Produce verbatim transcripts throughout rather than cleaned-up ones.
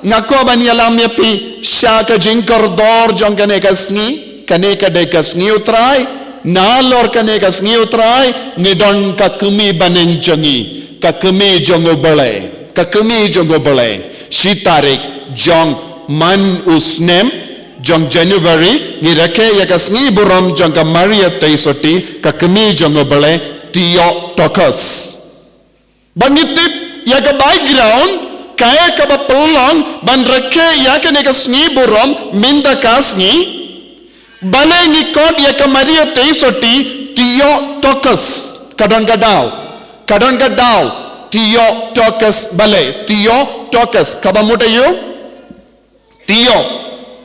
Nga kwah ban ïalam ïa phi sha ka jingkordor jong kane ka sngi, kane ka dei ka sngi U Trai, nalor kane ka sngi U Trai, ngi don ka kmie bneng jong ngi, ka kmie jong U Blei, ka kmie jong U Blei, shi tarik jong man u snem, jong January, ngi rakhe ïa ka sngi burom jong ka Maria Theisotti, ka kmie jong U Blei, Theotokos. Ba ngi tip ïa ka background, kaei kaba pynlong ban rakhe ïa kane ka sngi burom mynta ka sngi. Balei ngi khot ïa ka Maria Theisotti Theotokos? Ka don ka daw. Ka don ka daw. Theotokos, balei? Theotokos, kaba mut aïu? Theo,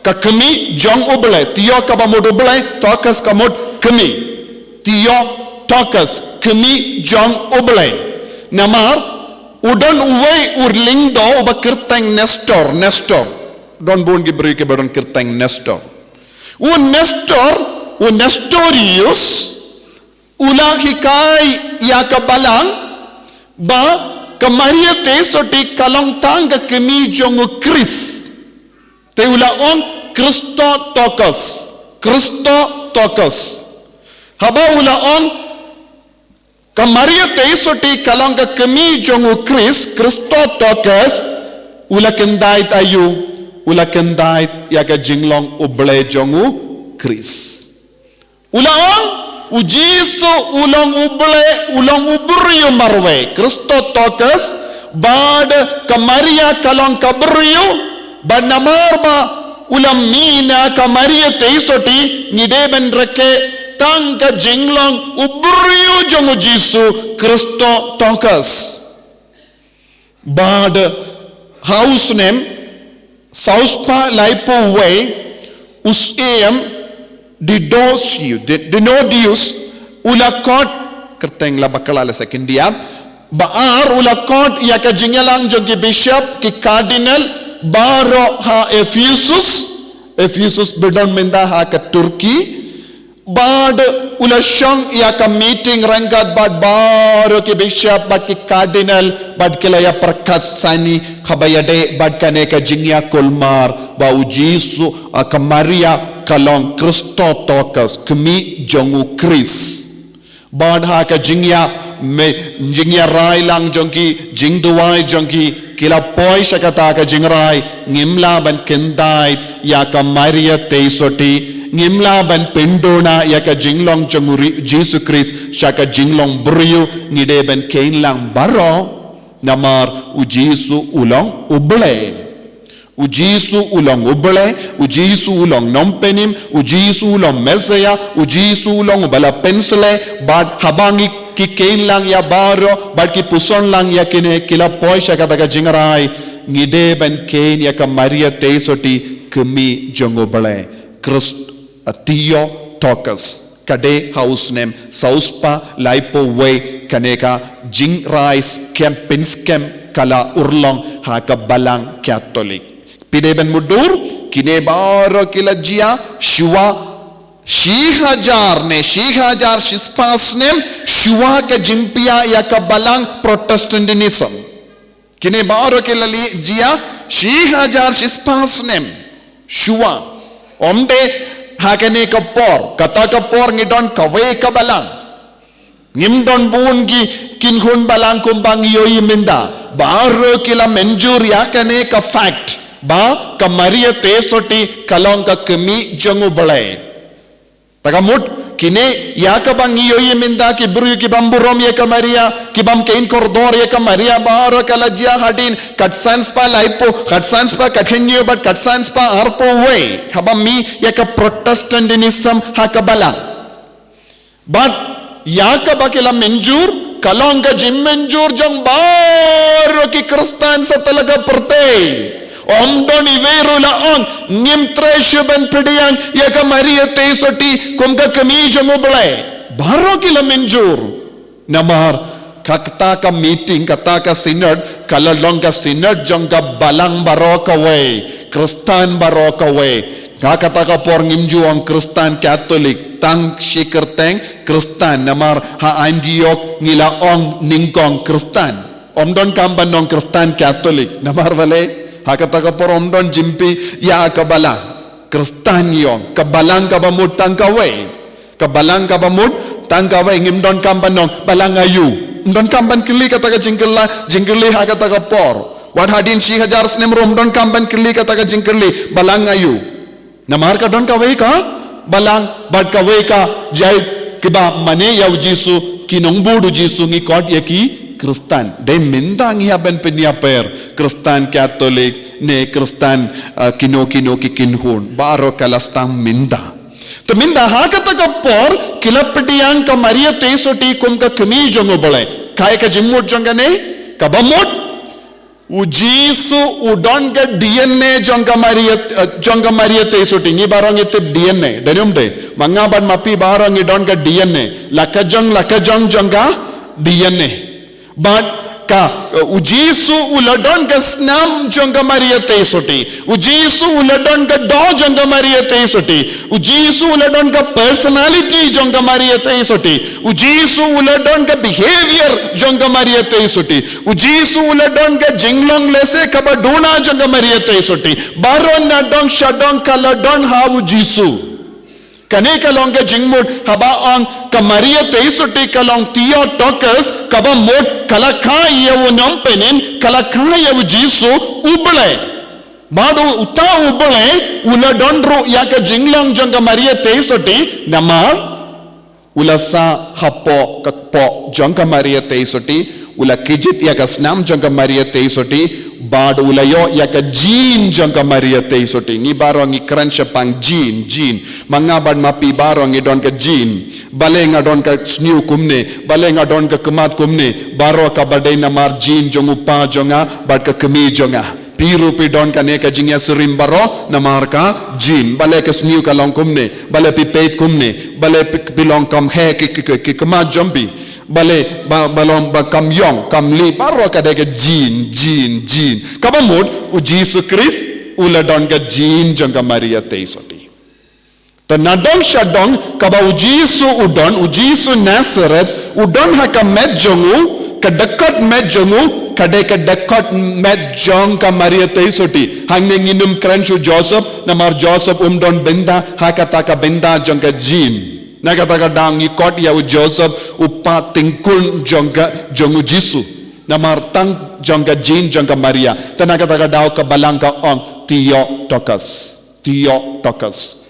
ka kmie jong U Blei. Theo kaba mut U Blei, tokos ka mut kmie. Theotokos, kmie jong U Blei. Namar u don uwei u lyngdoh uba kyrteng Nestor, Nestor. Don bun ki briew kiba don kyrteng Nestor. U Nestor, u Nestorius, u la hikai ïa ka balang ba ka Maria Theisotti ka long tang ka kmie jong U Khrist. Te u la ong Christotokos, Christotokos. Haba u la ong ka Maria Theisotti ka long ka kmie jong U Khrist, Christotokos, u la khyndai aïu, u la khyndai ïa ka jinglong U Blei jong U Khrist. U la ong, U Jisu u long U Blei, u long u briew marwei, Christotokos, bad ka Maria ka long ka briew, bad namar ba u la mih na ka Maria Theisotti, ngi dei ban rakhe tang ka jinglong u briew jong U Jisu, Christotokos. Bad ha u snem saw spah laiphew wei, u Syiem Diodosius, Di-, Dionysius, u la khot, kyrteng la bakla la sa khyndiat, ba ar u la khot ïa ka jingïalang jong ki bishop, ki cardinal, baroh ha Ephesus, Ephesus ba don mynta ha ka Turkey, bad u la shong ïa ka meeting ryngkat bad baroh ki bishop bad ki cardinal bad ki la ïa pyrkhat sani haba ïadei bad kane ka jingïakulmar ba U Jisu, ah, ka Maria ka long Christotokos, kmie jong U Khrist. Bad ha ka jingïa me, jingïarai lang jong ki, jingduwai jong ki, ki la poi sha kata ka jingrai, ngim lah ban khyndai ïa ka Maria Theisotti, ngim lah ban pynduna ïa ka jinglong jong U Ri-, Jisu Khrist sha ka jinglong briew, ngi dei ban kheiñ lang baroh, namar U Jisu u long U Blei. U Jisu u long U Blei, U Jisu u long Nongpynim, U Jisu u long Messiah, U Jisu u long uba la pynsleh, bad haba ngi ki kheiñ lang ïa baroh, bad ki puson lang ïa kine, ki la poi sha kata ka jingrai, ngi dei ban kheiñ ïa ka Maria Theisotti kmie jong U Blei. Christ, a Theotokos. Ka dei ha u snem saw spah laiphew wei kane ka jingrai skhem pynskhem ka la urlong ha ka Balang Katholik. Phi dei ban mutdur, kine baroh ki la jia shuwa shi hajar ne shi hajar shispah snem shuwa ka jingpia ïa ka Balang Protestantism. Kine baroh ki la leit jia shi hajar shispah snem shuwa. Ym dei ha kane ka por, kata ka por ngi don kawei ka balang. Ngim don bun ki kynhun balang kumba ngi ïohi mynta. Baroh ki la mynjur ïa kane ka fact ba ka Maria Theisotti ka long ka kmie jong U Blei. Te ka mut, kine, ïa kaba ngi ïohi mynta ki briew ki bym burom ïa ka Maria, ki bym kheiñ kordor ïa ka Maria, baroh ka la jia hadien khatsan spah laiphew, khatsan spah khathynñiew bad khatsan spah arphew wei. Haba mih ïa ka Protestantism ha ka Balang. Bad ïa kaba ki la mynjur, ka long ka jingmynjur jong baroh ki Khristan satlak ka pyrthei. Ym don iwei ruh la ong, ngim treh shuh ban pdiang ïa ka Maria Theisotti kum ka kmie jong U Blei. Baroh ki la mynjur. Namar kata ka meeting, kata ka synod, ka la long ka synod jong ka balang baroh kawei, Khristan baroh kawei. Nga kata ka por ngim ju ong Khristan Katholik, tang shi kyrteng Khristan, namar ha Antioch ngi la ong nyngkong Khristan. Ym don kam ban ong Khristan Katholik, namar balei? Ha kata ka por ym don jingpeit ïa ka balang. Khristan ïong, ka balang kaba mut tang kawei. Ka balang kaba mut tang kawei, ngim donkam ban ong balang aïu. Ym donkam ban kylli kata ka jingkylli, jingkylli ha kata ka por. Wat hadien shi hajar snem ruh ym donkam ban kylli kata ka jingkylli balang aïu. Namar ka don kawei ka balang bad kawei ka jaid kiba mane ïa u Jisu, ki nongbud u Jisu ngi khot ïa ki Khristan. Dei mynta ngi hap ban pynïapher Khristan, Katholik ne Khristan, ah, kino kino ki kynhun. Baroh ka la sdang mynta. Te mynta ha kata ka por ki la pdiang ka Maria Theisotti kum ka kmie jong U Blei. Kaei ka jingmut jong kane? Kaba mut, u Jisu u don ka D N A jong ka Maria, eh, jong ka Maria Theisotti. Ngi baroh ngi tip D N A. Dei ne ym dei? Ma nga bad ma phi baroh ngi don ka D N A. La ka jong, la ka jong jong ka D N A. Bad ka, eh, u Jisu u la don ka snam jong ka Maria Theisotti. U Jisu u la don ka doh jong ka Maria Theisotti. U Jisu u la don ka personality jong ka Maria Theisotti. U Jisu u la don ka behavior jong ka Maria Theisotti. U Jisu u la don ka jinglong lehse kaba duna jong ka Maria Theisotti. Baroh na dong sha dong ka la don ha u Jisu. Kane ka long ka jingmut haba ong ka Maria Theisotti ka long Theotokos, kaba mut ka la kha ïa u nongpynim, ka la kha ïa u Jisu U Blei. Bad uta U Blei u la don ruh ïa ka jinglong jong ka Maria Theisotti, namar u la sah hapoh ka kpoh jong ka Maria Theisotti, u la kjit ïa ka snam jong ka Maria Theisotti, bad u la ïoh ïa ka gene jong ka Maria Theisotti. Ngi baroh ngi kren shaphang gene, gene. Ma nga bad ma phi baroh ngi don ka gene. Balei nga don ka sniew kumne, balei nga don ka khmat kumne, baroh kaba dei namar gene jong u pa jong nga bad ka kmie jong nga. Phi ruh phi don kane ka jingïasyriem baroh namar ka gene. Balei ka sniew ka long kumne, balei phi peit kumne, balei phi, phi long kham heh ki, ki, ki, ki khmat jong phi, balei ba, ba long ba kham ïong, kham lieh, baroh ka dei ka gene, gene, gene. Kaba mut u Jisu Khrist u la don ka gene jong ka Maria Theisotti. Te na dong sha dong kaba u Jisu u don, u Jisu Nasareth, u don ha ka met jong u, ka dkhot met jong u ka dei ka dkhot met jong ka Maria Theisotti. Hangne ngin ym kren sha u Joseph, namar Joseph um don bynta ha kata ka bynta jong ka gene. Na kata ka daw ngi khot ïa u Joseph u pa tyngkhun jong ka, jong u Jisu. Namar tang jong ka gene jong ka Maria. Te na kata ka daw ka balang ka ong Theotokos. Theotokos.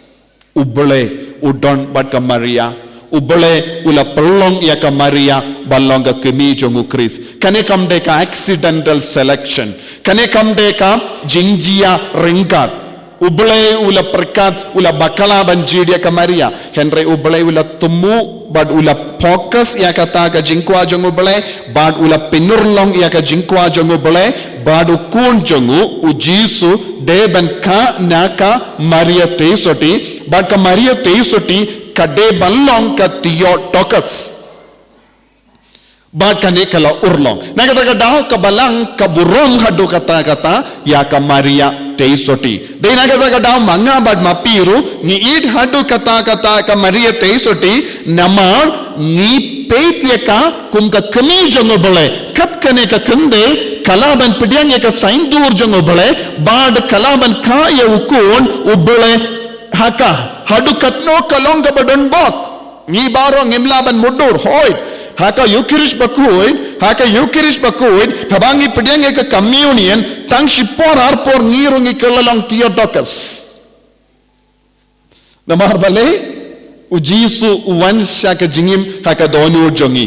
U Blei u don bad ka Maria. U Blei u la pynlong ïa ka Maria ban long ka kmie jong u Khrist. Kane kam dei ka accidental selection. Kane kam dei ka jingjia ryngkat. U Blei u la pyrkhat, u la bakla ban jied ïa ka Maria. Hynrei U Blei u la thmu bad u la focus ïa kata ka jingkwah jong U Blei, bad u la pynurlong ïa ka jingkwah jong U Blei, bad u khun jong u, u Jisu, dei ban kha na ka Maria Theisotti, bad ka Maria Theisotti ka dei ban long ka Theotokos. Bad kane ka la urlong. Na kata ka daw ka balang ka burom haduh katta katta ïa ka Maria Theisotti. Dei na kata ka daw ma nga bad ma phi ruh ngi ïeit haduh katta katta ïa ka Maria Theisotti namar ngi peit ïa ka kum ka kmie jong U Blei. Kat kane ka kynthei ka lah ban pdiang ïa ka saiñdur jong U Blei bad ka lah ban kha ïa u khun U Blei ha ka. Haduh katno ka long kaba donbok. Ngi baroh ngim lah ban mutdur, hooid. Ha ka Ïukharist Bakhuid, ha ka Ïukharist Bakhuid, haba ngi pdiang ïa ka communion, tang shipor arpor ngi ruh ngi kylla long Theotokos. Namar balei, u Jisu u wan sha ka jingim ha ka dohnud jong ngi.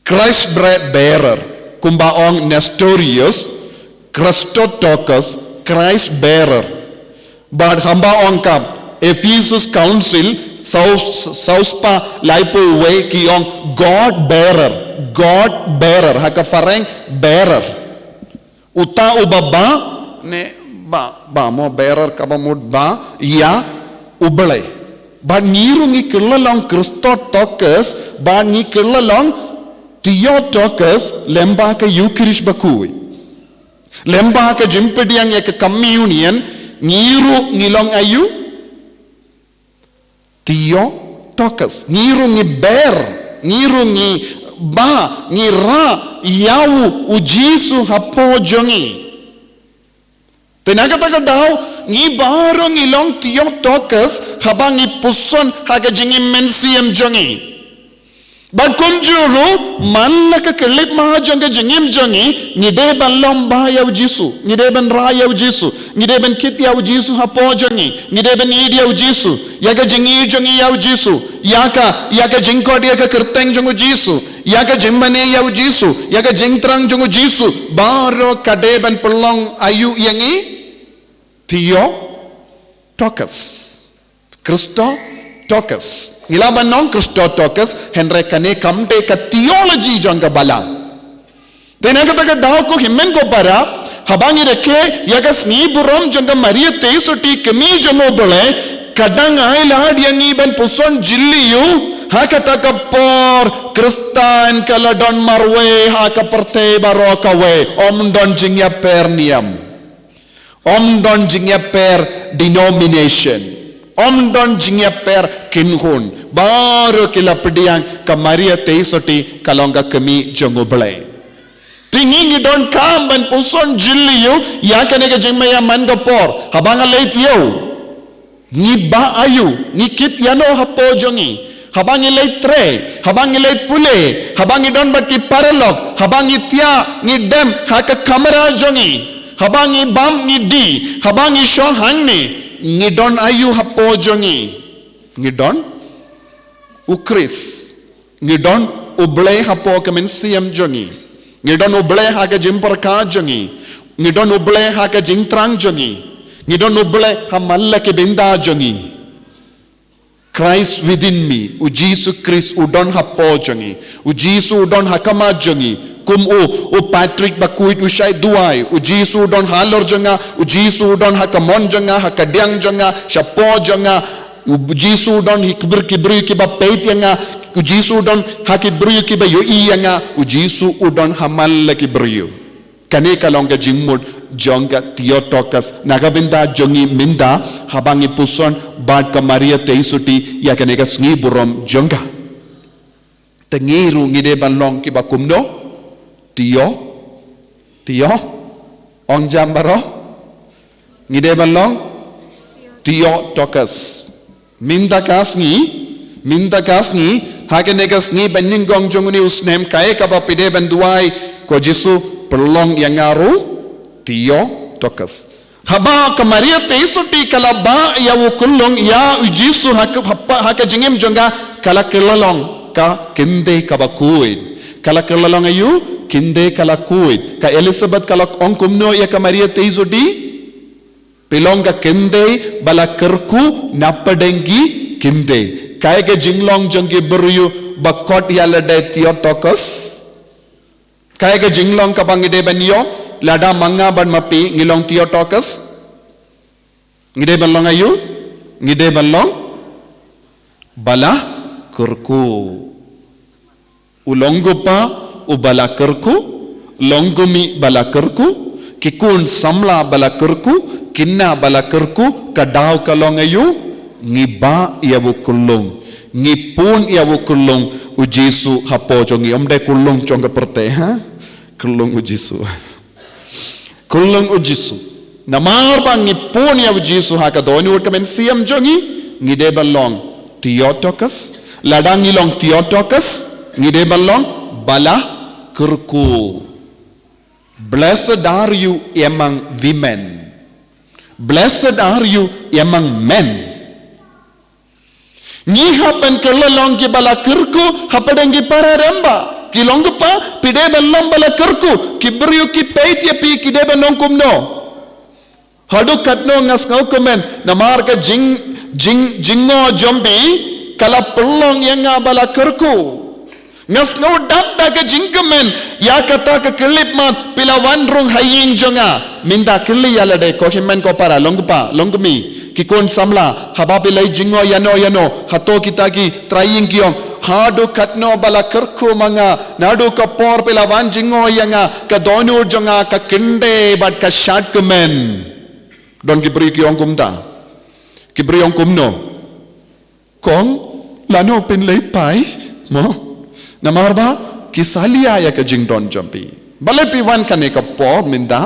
Christ bre-, bearer, kumba ong Nestorius, Christotokos, Christ bearer. Bad haba ong ka Ephesus Council, saw, saw spah laiphew wei ki ong God bearer, God bearer, ha ka phareng bearer. Uta uba ba, ne ba, ba mo bearer kaba mut ba, ïa U Blei. Bad ngi ruh ngi kylla long Christotokos, bad ngi kylla long Theotokos, lyngba ka Ïukharist Bakhuid. Lyngba ka jingpdiang ïa ka communion, ngi ruh ngi long aïu? Theotokos, ngi ruh ngi ber, ngi ruh ngi ba, ngi rah ïa u, u Jisu hapoh jong ngi. Te na kata ka daw, ngi baroh ngi long Theotokos, haba ngi puson ha ka jingim mynsiem jong ngi. Bad kumjuh ruh, man la ka khyllipmat jong ka jingim jong ngi, ngi dei ban lum bha ïa u Jisu, ngi dei ban rah ïa u Jisu, ngi dei ban kit ïa u Jisu hapoh jong ngi, ngi dei ban ïeit ïa u Jisu, ïa ka jingïeit jong ngi ïa u Jisu, ïa ka, ïa ka jingkot ïa ka kyrteng jong u Jisu, ïa ka jingmane ïa u Jisu, ïa ka jingthrang jong u Jisu, baroh ka dei ban pynlong aïu ïa ngi? Theotokos. Christotokos. Ngi lah ban ong Christotokos, hynrei kane kam dei ka theology jong ka balang. Te na kata ka daw ko hynmen ko para, haba ngi rakhe ïa ka sngi burom jong ka Maria Theisotti, kmie jong U Blei, ka dang ailad ïa ngi ban puson jylliew, ha kata ka por Khristan ka la don marwei ha ka pyrthei baroh kawei, ym don jingïapher niam. Ym don jingïapher denomination. Ym don jingïapher kynhun. Baroh ki la pdiang ka Maria Theisotti ka long ka kmie jong U Blei. Te ngi ngi donkam ban puson jylliew ïa kane ka jingmaya man ka por. Haba nga leit ïew, ngi bah aïu, ngi kit ïano hapoh jong ngi? Haba ngi leit trei, haba ngi leit pule, haba ngi don bad ki paralok, haba ngi thiah, ngi dem ha ka kamra jong ngi, haba ngi bam ngi dih, haba ngi shoh hangne, ngi don aïu hapoh jong ngi? Ngi don U Khrist. Ngi don U Blei hapoh ka mynsiem jong ngi. Ngi don U Blei ha ka jingpyrkhat jong ngi. Ngi don U Blei ha ka jingthrang jong ngi. Ngi don U Blei ha man la ki bynta jong ngi. Christ within me. U Jisu Khrist u don hapoh jong ngi. U Jisu u don ha khmat jong ngi. Kum u, u Patrick bakhuid u shait duwai. U Jisu u don halor jong nga. U Jisu u don ha kamon jong nga, ha kadiang jong nga, shapoh jong nga. U Jisu u don ha ki briew, ki briew kiba peit ïa nga. U Jisu u don ha ki briew kiba ïohi ïa nga. U Jisu u don ha man la ki briew. Kane ka long ka jingmut jong ka Theotokos. Na ka bynta jong ngi mynta, haba ngi puson bad ka Maria Theisotti ïa kane ka sngi burom jong ka. Te ngi ruh ngi dei ban long kiba kumno? Theo, Theo, ong jam baroh. Ngi dei ban long Theotokos. Mynta ka sngi, mynta ka sngi, ha kane ka sngi ba nyngkong jong une u snem, kaei kaba phi dei ban duwai? Ko Jisu, pynlong ïa nga ruh Theotokos. Haba ka Maria Theisotti ka la bah ïa u khyllung ïa u Jisu ha ka, ha ka jingim jong ka, ka la kylla long ka kynthei kaba khuid. Ka la kylla long aïu? Kynthei ka la khuid. Ka Elizabeth ka la ong kumno ïa ka Maria Theisotti? Phi long ka kynthei ba la kyrkhu napdeng ki kynthei. Kaei ka jinglong jong ki briew ba khot ïa lade Theotokos? Kaei ka jinglong kaba ngi dei ban ïoh, lada ma nga bad ma phi ngi long Theotokos? Ngi dei ban long aïu? Ngi dei ban long ba la kyrkhu. U long u kpa uba la kyrkhu, long u kmie ba la kyrkhu, ki khun samla ba la kyrkhu, ki khynnah ba la kyrkhu, ka daw ka long aïu? Ngi bah ïa u khyllung. Ngi pun ïa u khyllung u Jisu hapoh jong ngi, ym dei khyllung jong ka pyrthei, ha? Khyllung u Jisu. Khyllung u Jisu. Namar ba ngi pun ïa u Jisu ha ka dohnud ka mynsiem jong ngi, ngi dei ban long Theotokos. Lada ngi long Theotokos, ngi dei ban long ba la kyrkhu. Blessed are you among women. Blessed are you among men. Ngi hap ban kylla long kiba la kyrkhu hapdeng ki para rangbah. Ki long u kpa, phi dei ban long ba la kyrkhu. Ki briew ki peit ïa phi ki dei ban ong kumno? Haduh katno nga sngewkmen, namar ka jing, jing, jingngeit jong phi ka la pynlong ïa nga ba la kyrkhu. Nga sngew dap da ka jingkmen ïa kata ka khyllipmat phi la wan rung ha ïing jong nga. Mynta kylli ïa lade ko hynmen ko para, long u kpa, long u kmie, ki khun samla, haba phi la jngoh ïano ïano, hato kita ki trai ïing ki ong, haduh katno ba la kyrkhu ma nga, naduh ka por phi la wan jngoh ïa nga, ka dohnud jong nga ka kyndit bad ka shadkmen. Don ki briew ki ong kumta. Ki briew ong kumno? Kong, lano phin leit phai, mo? Namar ba ki salia ïa ka jingdon jong phi. Balei phi wan kane ka por mynta?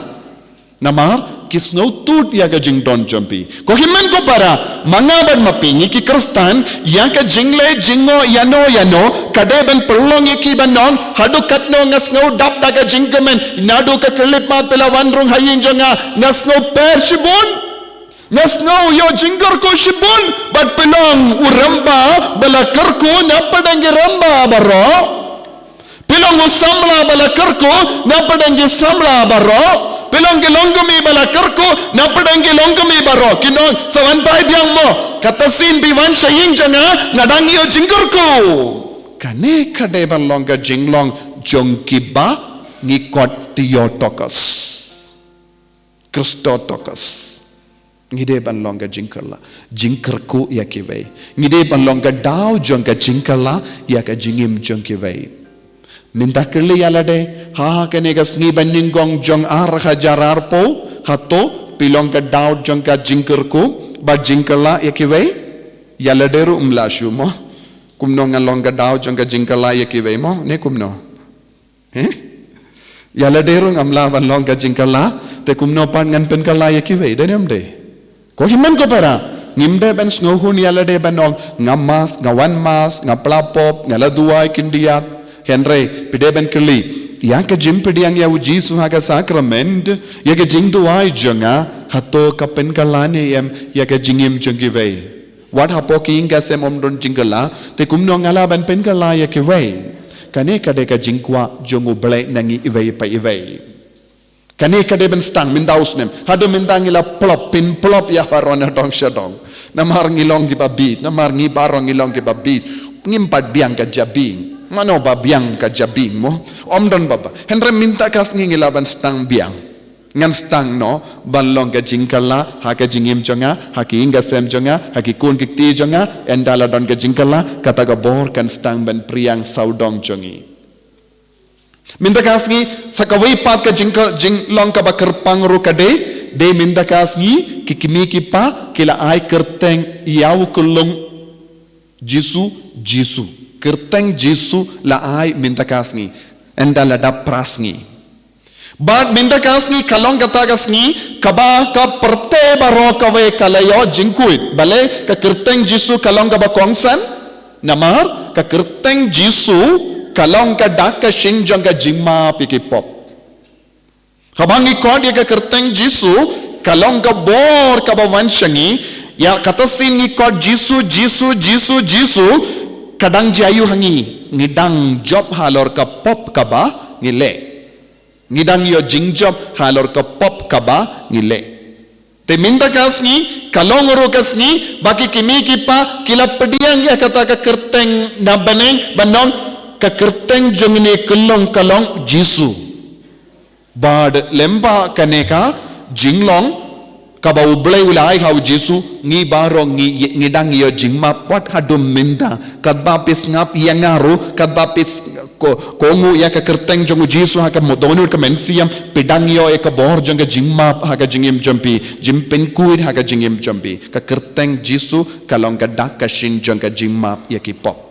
Namar Ki sngewthuh ïa ka jingdon jong phi. Ko hynmen ko para, ma nga bad ma phi, ngi ki Khristan, ïa ka jingleh jingnoh ïano ïano, ka dei ban pynlong ïa ki ban ong, haduh katno nga sngew dap da ka jingkmen, naduh ka khyllipmat phi la wan rung ha ïing jong nga, nga sngew pher shibun. Nga sngew ïoh jingkyrkhu shibun, bad phi long u rangbah ba la kyrkhu na pdeng ki rangbah baroh. Phi long u samla ba la kyrkhu na pdeng ki samla baroh. Phi long ki longkmie ba la kyrkhu na pdeng ki longkmie baroh. Kin ong, sa wan phai biang mo. Kata sien phi wan sha ïing jong nga, nga dang ïoh jingkyrkhu. Kane ka dei ban long ka jinglong jong kiba ngi khot Theotokos. Christotokos. Ngi dei ban long ka jingkylla, jingkyrkhu ïa kiwei. Ngi dei ban long ka daw jong ka jingkylla ïa ka jingim jong kiwei. Mynta kylli ïa lade, ha kane ka sngi ba nyngkong jong ar hajar arphew, hato phi long ka daw jong ka jingkyrkhu bad jingkylla ïa kiwei? Ïa lade ruh ym lah shuh mo. Kumno ngan long ka daw jong ka jingkylla ïa kiwei mo, ne kumno? Eh? Ïa lade ruh ngam lah ban long ka jingkylla, te kumno pat ngan pynkylla ïa kiwei, dei ne ym dei? Ko hynmen ko para, ngim dei ban sngewhun ïa lade ban ong, nga mass, nga wan mass, nga pla pop, nga la duwai khyndiat. Hynrei phi dei ban kylli, ïa ka jingpdiang ïa u Jisu ha ka sakrament, ïa ka jingduwai jong nga, hato ka pynkylla ne em ïa ka jingim jong kiwei? Wat hapoh ki ïing ki sem ym don jingkylla, te kumno nga lah ban pynkylla ïa kiwei? Kane ka dei ka jingkwah jong U Blei na ngi iwei pa iwei. Kane ka dei ban sdang mynta u snem. Haduh mynta ngi la plop, pynplop ïa baroh na dong sha dong. Namar ngi long kiba bieit, namar ngi baroh ngi long kiba bieit. Ngim pat biang ka jabieng. Mano ba biang ka jabieng mo? Ym don ba ba. Hynrei mynta ka sngi ngi lah ban sdang biang. Ngan sdang noh ban long ka jingkylla ha ka jingim jong nga, ha ki ïing ki sem jong nga, ha ki khun ki kti jong nga, ynda la don ka jingkylla, kata ka bor kan sdang ban pdiang sawdong jong ngi. Mynta ka sngi, sa kawei pat ka jingkylla, jinglong kaba kyrpang ruh ka dei, dei mynta ka sngi, ki kmie ki kpa, ki la ai kyrteng ïa u khyllung Jisu, Jisu. Kyrteng Jisu la ai mynta ka sngi. Ynda la dap phra sngi. Bad mynta ka sngi ka long kata ka sngi, kaba ka pyrthei baroh kawei ka la ïoh jingkhuid. Balei ka kyrteng Jisu ka long kaba kongsan? Namar ka kyrteng Jisu ka long ka dak ka shin jong ka jingmap ïa ki pop. Haba ngi khot ïa ka kyrteng Jisu, ka long ka bor kaba wan sha ngi, ïa kata sien ngi khot Jisu, Jisu, Jisu, Jisu, ka dang jia aiu ha ngi, ngi dang jop halor ka pop kaba ngi leh. Ngi dang ïoh jingjop halor ka pop kaba ngi leh. Te mynta ka sngi, ka long ruh ka sngi, ba ki kmie ki kpa, ki la pdiang ïa kata ka kyrteng na bneng, ban ong ka kyrteng jong ngi ne ka long, ka long Jisu. Bad lyngba kane ka jinglong kaba U Blei u la ai ha u Jisu, ngi baroh ngi, ngi dang ïoh jingmap wat haduh mynta. Katba phi sngap ïa nga ruh, katba phi s-, ko, kohnguh ïa ka kyrteng jong u Jisu ha ka mut dohnud ka mynsiem, phi dang ïoh ïa ka bor jong ka jingmap ha ka jingim jong phi, jingpynkhuid ha ka jingim jong phi. Ka kyrteng Jisu ka long ka dak ka shin jong ka jingmap ïa ki pop.